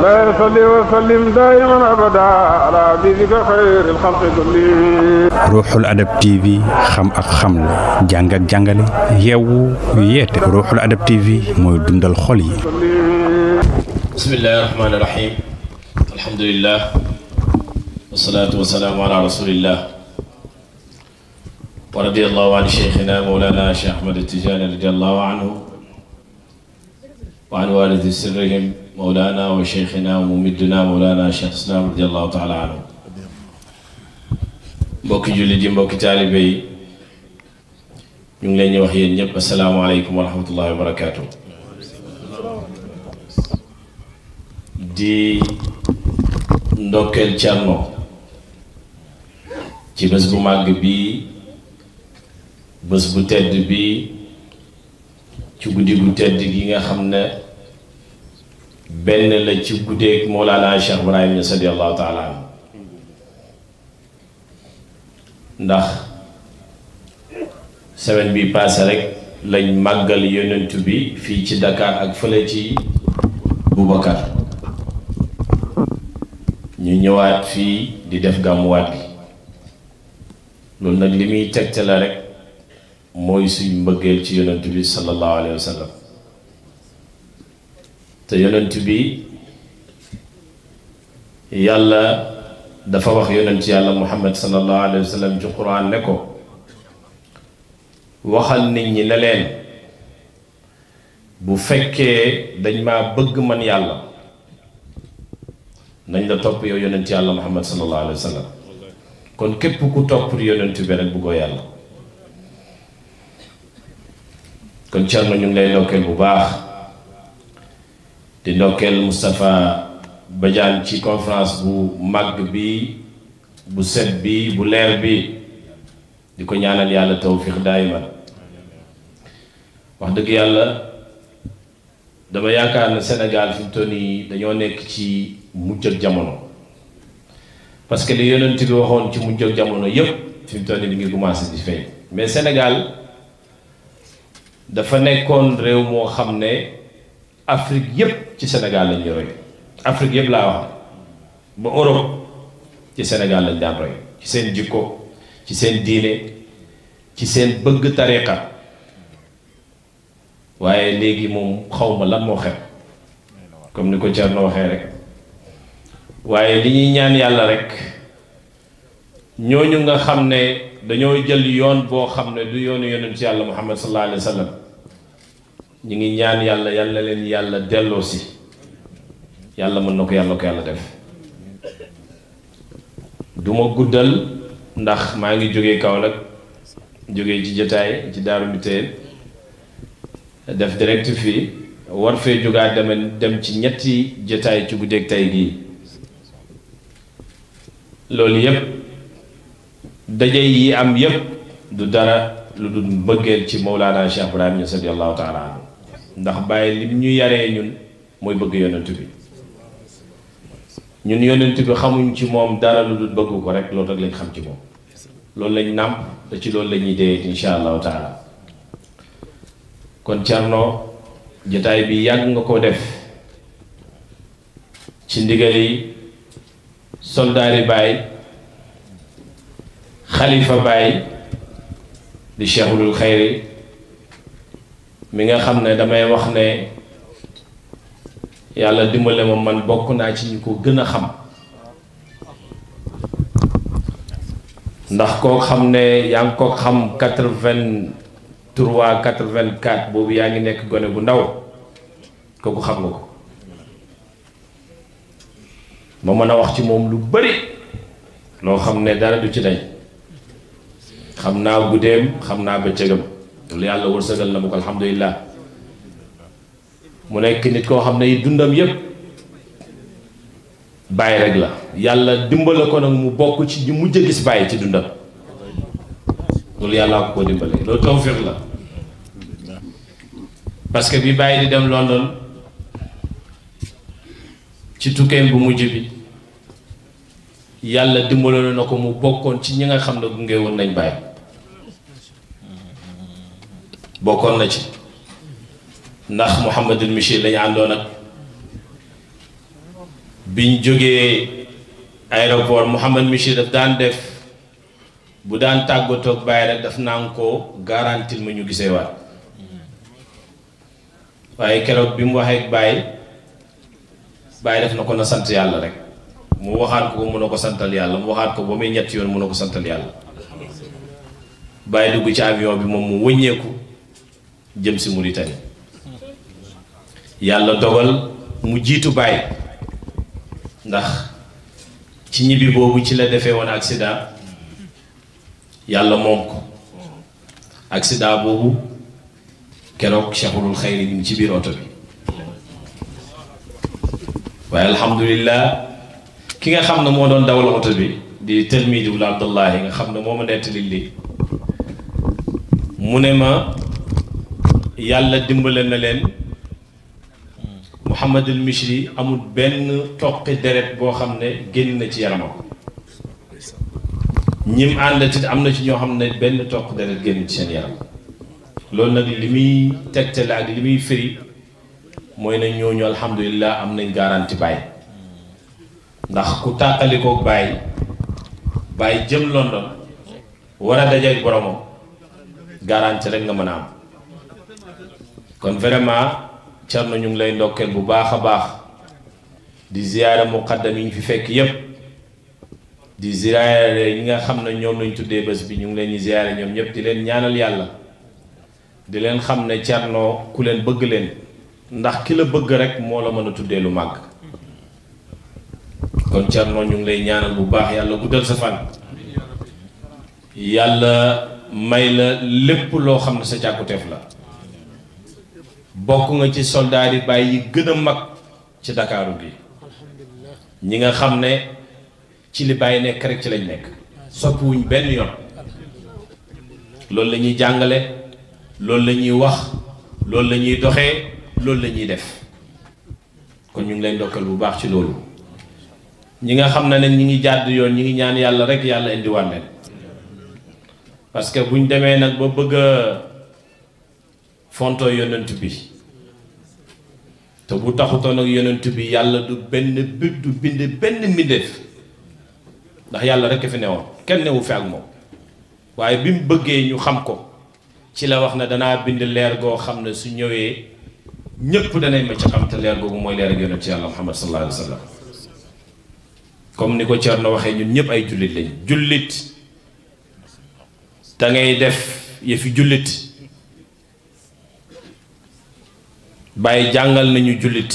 لا يصلي وسلم دائما أبدا على حبيبك خير الخلق كلهم. Ruuxul Adab TV xam ak xamle jàng ak jàngale yeewu yeete Ruuxul Adab TV mooy dundal xol yi. bismillahi rahmaani rahim alhamdulillah wasalaatu wasalaamu ala rasulillah wa radiyallahu an cheikhina mawlana cheikh Ahmad Tijani radiyallahu anhu wa an walidi sirrihim mawlana wa cheikhina wa mumiddina mawlana cheikh islam radiyallahu taala anhu. mbokki jullit yi mbokki taalibe yi ñu ngi leen ñu wax yéen ñëpp asalaamaaleykum wa rahmatullahi wa barakaatu. di ndokkeel Cerno ci bés bu màgg bi bés bu tedd bi ci guddi gu tedd gi nga xam ne benn la ci guddeeg Mawlana Cheikh Ibrahim Niass radiyallahu taala anhu ndax semaine bi passé rek lañ màggal yonent bi fii ci Dakar ak fële ci Boubacar ñu ñëwaat fii di def gàmmuwaat gi loolu nag li muy tegte la rek mooy suñ mbëggeel ci yonent bi sallallahu alayhi wa sallam te yonent bi yàlla dafa wax yonent yàlla Muhammad sallallahu alayhi wa sallam ci Quran ne ko waxal nit ñi ne leen bu fekkee dañ maa bëgg man yàlla nañ la topp yow yonent yàlla Muhammad sallallahu alayhi wa sallam kon képp ku topp yonent bi rek bëggoo yàlla. kon Thierno ñu ngi lay ndokkeel bu baax di ndokkeel Moustapha Badiane ci conférence bu màgg bi bu set bi bu leer bi di ko ñaanal yàlla tawfiq daayima. wax dëgg yàlla dama yaakaar ne Sénégal fi mu toll nii dañoo nekk ci mujj ak jamono parce que li yonent bi waxoon ci mujj ak jamono yépp fi mu toll nii mi ngi commencé di feeñ mais Sénégal dafa nekkoon réew moo xam ne Afrique yépp ci Sénégal lañ ñu roy Afrique yépp laa wax ba Europe ci Sénégal lañ daan roy ci seen jikko ci seen diine ci seen bëgg tariqa waaye léegi moom xawma lan moo xew comme ni ko Thierno waxee rek waaye li ñuy ñaan yàlla rek ñooñu nga xam ne dañoo jël yoon boo xam ne du yoonu yonent ci yàlla Muhammad sallallahu alayhi wa sallam ñu ngi ñaan yàlla yàlla leen yàlla delloo si yàlla mën na ko yàlla def duma guddal ndax maa ngi jógee Kaolack jógee ci jotaay ci Daaru Biteel def direct fii war fee jógaat dem ci ñetti jotaay ci guddeeg tey gii loolu yépp daje yi am yépp du dara lu dul mbëggeel ci Mawlana Cheikh Ibrahim Niass radiyallahu taala anhu ndax bàyyi li ñu yaree ñun mooy bëgg yonent bi ñun yonent bi xamuñ ci moom dara lu dul bëgg ko rek loolu rek lañ xam ci moom loolu lañ nàmp te ci loolu la ñuy dee insha allahu taala. kon Thierno jotaay bi yàgg nga ko def ci ndigali soldaari Baay xalifa Baay di Cheikhul Xayri mi nga xam ne damay wax ne yàlla dimbale ma man bokk naa ci ñu ko gën a xam ndax koo xam ne yaa ngi ko xam 83 84 boobu yaa ngi nekk gone bu ndaw kooku xam nga ko ma mën a wax ci moom lu bari loo xam ne dara du ci dañ xam naa guddeem xam naa bëccëgam loolu yàlla wërsëgal na mu ko alhamdulillah mu nekk nit koo xam ne yi dundam yépp bàyyi rek la yàlla dimbale ko nag mu bokk ci ñu mujj a gis bàyyi ci dundam loolu yàllaa ko dimbale loolu tawfiq la parce que bi bàyyi di dem London ci tukkeem bu mujj bi yàlla dimbale na ko mu bokkoon ci ñi nga xam ne gunge woon nañ bàyyi bokkoon na ci ndax Mouhamadul Michel lañu àndoon ak biñ jógee aéroport Mouhamad Michir daf daan def bu daan tàggatoog Baye rek daf naan ko garantil ma ñu gisee waat waaye keroog bi mu waxee ak Baye def na ko na sant yàlla rek mu waxaat ko mun na ko santal yàlla mu waxaat ko ba muy ñetti yoon mun na ko santal yàlla Baye dugg ci avion bi moom mu wëññeeku jëm si Mauritanie yàlla dogal mu jiitu Baye ndax ci ñibbi boobu ci la defee woon accident yàlla moom ko accident boobu keroog Cheikhul Xayri ñu ci biir oto bi waaye alhamdulillah ki nga xam ne moo doon dawal oto bi di Tilmidi wala Abdullahi nga xam ne moo ma nettali lii mu ne ma yàlla dimbale na leen Mouhamadul Michri amul benn toqi deret boo xam ne génn na ci yaramam ñim àndati am na ci ñoo xam ne benn toq deret génn ci seen yaram loolu nag li muy tegtale ak li muy firi mooy na ñooñu alhamdulilah am nañ garanti Baye ndax ku tàqalikoog Baye jëm London war a dajeeg boromam garanti rek nga mën a am kon vraiment Thierno ñu ngi lay ndokkeel bu baax a baax di ziyaara muqaddam yi ñu fi fekk yépp di ziyaare ñi nga xam ne ñoom lañ tuddee bés bi ñu ngi leen di ziyaare ñoom ñëpp di leen ñaanal yàlla di leen xam ne Thierno ku leen bëgg leen ndax ki la bëgg rek moo la mën a tuddee lu màgg kon Thierno ñu ngi lay ñaanal bu baax yàlla guddal sa fan yàlla may la lépp loo xam ne sa càkkuteef la bokk nga ci soldaar yi Baye yi gën a mag ci Dakaaru bi ñi nga xam ne ci li Baye nekk rek ci lañ nekk soppiwuñ benn yoon loolu la ñuy jàngale loolu la ñuy wax loolu la ñuy doxee loolu la ñuy def kon ñu ngi leen ndokkal bu baax ci loolu ñi nga xam ne nag ñi ngi jàdd yoon ñi ngi ñaan yàlla rek yàlla indiwaat leen parce que buñ demee nag ba bëgg a fontoo yonent bi te bu taxutoon ak yonent bi yàlla du bind benn mbindeef ndax yàlla rek fi newoon kenn newu fi ak moom waaye bi mu bëggee ñu xam ko ci la wax ne danaa bind leer goo xam ne su ñëwee ñépp danañ ma ci xam te leer googu mooy leer ak yonent yàlla Muhammad sallallahu alayhi wa sallam comme ni ko Thierno waxee ñun ñëpp ay jullit lañ jullit da ngay def yëfi jullit Baye jàngal nañu jullit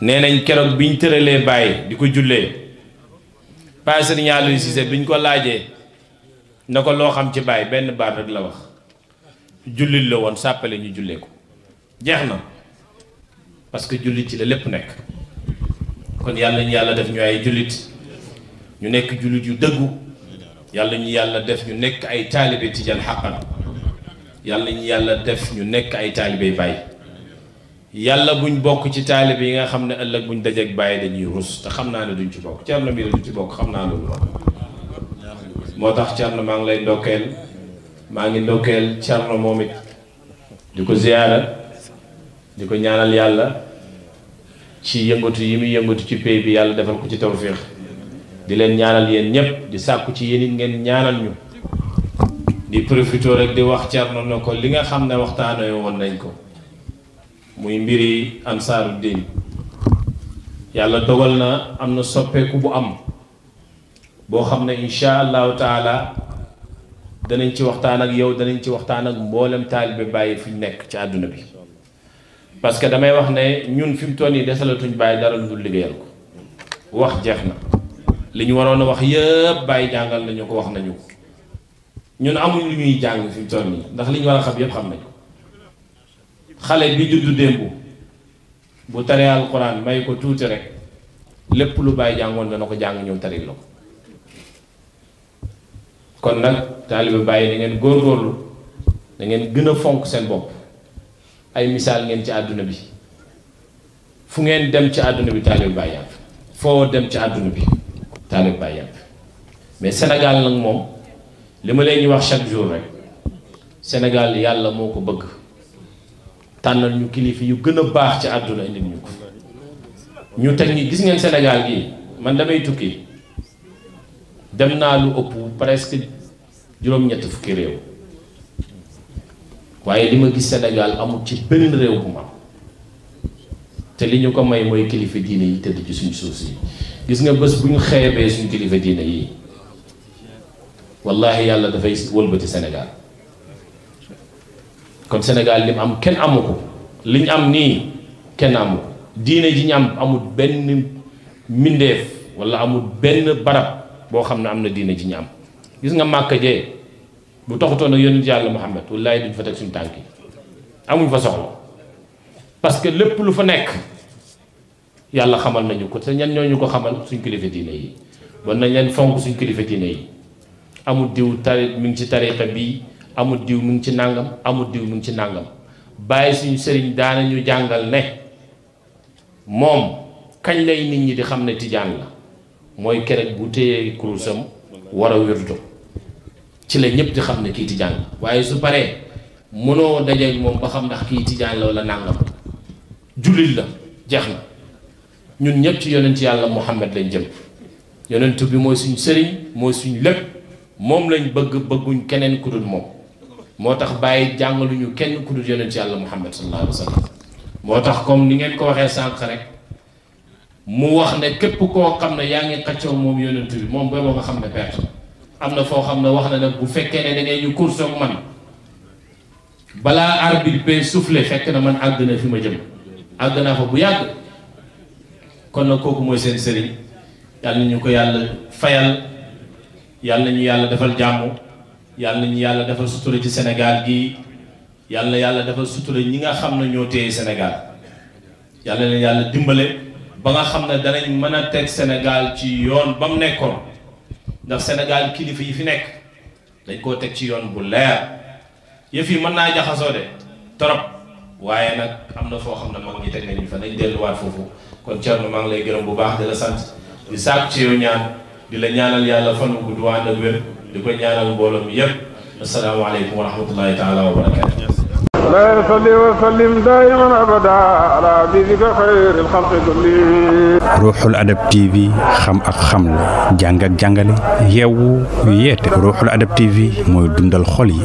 nee nañ keroog biñ tëralee Baye di ko jullee Pa Serigne Aliou Cissé biñ ko laajee na ko loo xam ci Baye benn baat rek la wax jullit la woon sàppale ñu jullee ko jeex na parce que jullit ci la lépp nekk kon yàlla ñu yàlla def ñu ay jullit ñu nekk jullit yu dëggu yàlla ñu yàlla def ñu nekk ay taalibe Tijaan xaqan yàlla ñu yàlla def ñu nekk ay taalibe Baye yàlla buñ bokk ci taalibe yi nga xam ne ëllëg buñ dajeek Baye dañuy rus te xam naa ne duñ ci bokk Thierno mi du ci bokk xam naa loolu moo tax Thierno maa ngi lay ndokkeel maa ngi ndokkeel Thierno moom it di ko ziyaara di ko ñaanal yàlla ci yëngatu yi muy yëngatu ci pays bi yàlla defal ko ci tawfiix di leen ñaanal yéen ñëpp di sàkku ci yéen it ngeen ñaanal ñu di profité rek di wax Thierno na ko li nga xam ne waxtaanee woon nañ ko muy mbiri ansaaru diin yàlla dogal na am na soppeeku bu am boo xam ne insha allahu taala danañ ci waxtaan ak yow danañ ci waxtaan ak mboolem taalibe Baye fi ñu nekk ci àdduna bi parce que damay wax ne ñun fi mu toll nii desalatuñ Baye dara lu dul liggéeyal ko wax jeex na li ñu waroon a wax yëpp Baye jàngal nañu ko wax nañu ko ñun amuñ lu ñuy jàng fi mu toll nii ndax li ñu war a xam yëpp xam nañu xale bi juddu démb bu taree alquran may ko tuuti rek lépp lu Baye jàngoon dana ko jàng ñëw tari la ko kon nag taalibe Baye da ngeen góorgóorlu da ngeen gën a fonk seen bopp ay misaal ngeen ci àdduna bi fu ngeen dem ci àdduna bi taalibe Baye yàpp foo dem ci àdduna bi taalibe Baye yàpp mais Sénégal nag moom li ma leen di wax chaque jour rek Sénégal yàlla moo ko bëgg tànnal ñu kilifa yu gën a baax ci àdduna indil ñu ko ñu teg ñi gis ngeen Sénégal gi man damay tukki dem naa lu ëpp presque juróom-ñett fukki réew waaye li ma gis Sénégal amul ci benn réew bu ma te li ñu ko may mooy kilifa diine yi tëdd ci suñu suuf si gis nga bés bu ñu xeebee suñu kilifa diine yi wallahi yàlla dafay wëlbati Sénégal kon Sénégal lim am kenn amu ko li ñu am nii kenn amu ko diine ji ñu am amul benn mbindeef wala amul benn barab boo xam ne am na diine ji ñu am gis nga Màkka jee bu taxutoon ak yonent yàlla Muhammad wallahi duñ fa teg suñu tànk yi amuñ fa soxla parce que lépp lu fa nekk yàlla xamal nañu ko te ñan ñooñu ko xamal suñ kilifa diine yi bon nañ leen fonk suñ kilifa diine yi amul diw tari mi ngi ci tariqa bii amul diw mi ngi ci nàngam amul diw mi ngi ci nàngam bàyyi suñu sëriñ daana ñu jàngal ne moom kañ lay nit ñi di xam ne tijaan la mooy keroog bu téyee kurusam war a wirdu ci la ñëpp di xam ne kii tijaan la waaye su paree mënoo dajeeg moom ba xam ndax kii tijaan la wala nàngam jullit la jeex na ñun ñëpp ci yonent yàlla Muhammad lañ jëm yonent bi mooy suñ sëriñ mooy suñ lépp moom lañ bëgguñ keneen ku dul moom moo tax bàyyi jàngaluñu kenn ku dul yonent yàlla Muhammad sallallahu alayhi wa sallam moo tax comme ni ngeen ko waxee sànq rek mu wax ne képp koo xam ne yaa ngi xaccoo moom yonent bi moom booba nga xam ne perte am na foo xam ne wax na ne bu fekkee ne da ngay ñu course ak man balaa arbitre bi soufflé fekk na man àgg na fi ma jëm àgg naa fa bu yàgg kon nag kooku mooy seen sëriñ yàlla nañu ko yàlla fayal yàlla nañu yàlla defal jàmm yàlla nañu yàlla defal sutura ci Sénégal gi yàlla na yàlla defal sutura ñi nga xam ne ñoo téye Sénégal yàlla na yàlla dimbale ba nga xam ne danañ mën a teg Sénégal ci yoon ba mu nekkoon ndax Sénégal kilifa yi fi nekk dañ koo teg ci yoon bu leer yëf yi mën naa jaxasoo de trop waaye nag am na foo xam ne mag ñi teg nañu fa nañ delluwaat foofu kon Thierno maa ngi lay gërëm bu baax di la sant di sàkku ci yow ñaan di la ñaanal yàlla fan wu gudd ànd ak wér di ko ñaanal mbooloo mi yépp asalaamaaleykum wa rahmatullahi taala wa barakaatu. لا يصلي وسلم دائما ابدا على حبيبك خير الخلق كلهم. Ruuxul Adab TV xam ak xamle jàng ak jàngale yeewu yeete Ruuxul Adab TV mooy dundal xol yi.